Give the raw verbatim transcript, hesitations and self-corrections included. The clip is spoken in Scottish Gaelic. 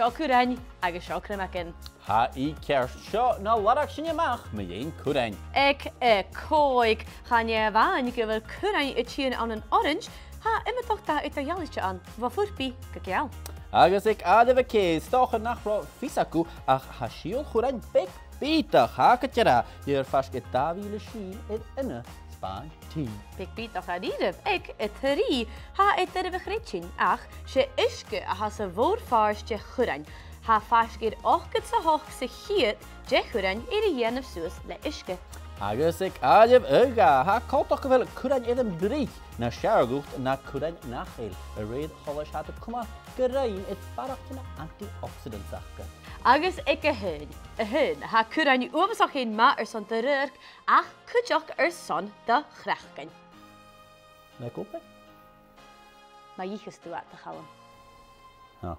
Seo currain agus seo criomagan. Tha i ceart, seo na lorg sinn a-mach mu dheidhinn currain. Aig a còig, chan e a-mhàin gu bheil currain a' tighinn ann an orains, tha iomadach dath eadar-dhealaichte ann, bho phurpaidh gu geal. Agus aig àireamh a ceuid, 's dòcha nach robh fios agaibh ach tha sìol churrain beag bìodach, tha e gu dearbh, dh'fheuch faisg air dà mhìle sìol air aon spàin tinn. Beag bìodach a-rithist. Aig a trì, tha e doirbh a chreidsinn, ach 's e uisge a tha sa mhòr-phàirt de churrain. Tha faisg air ochdad 's a h-ochd sa cheud de churrain air a dhèanamh suas le uisge. Agus aig àireamh a dhà, tha coltach gu bheil currain air am bruich nas fheàrr dhut na currain nach eil, a rèir choltais a tha cumail gu ruinn air barrachd de na antioxidants aca. Agus aig a h-aon, a h-aon, tha currain uabhasach fhèin math airson do radharc ach cuideachd airson do chraiceann. Le gu bhith? Ma dh'itheas tu iad, a Chaluim. Ah.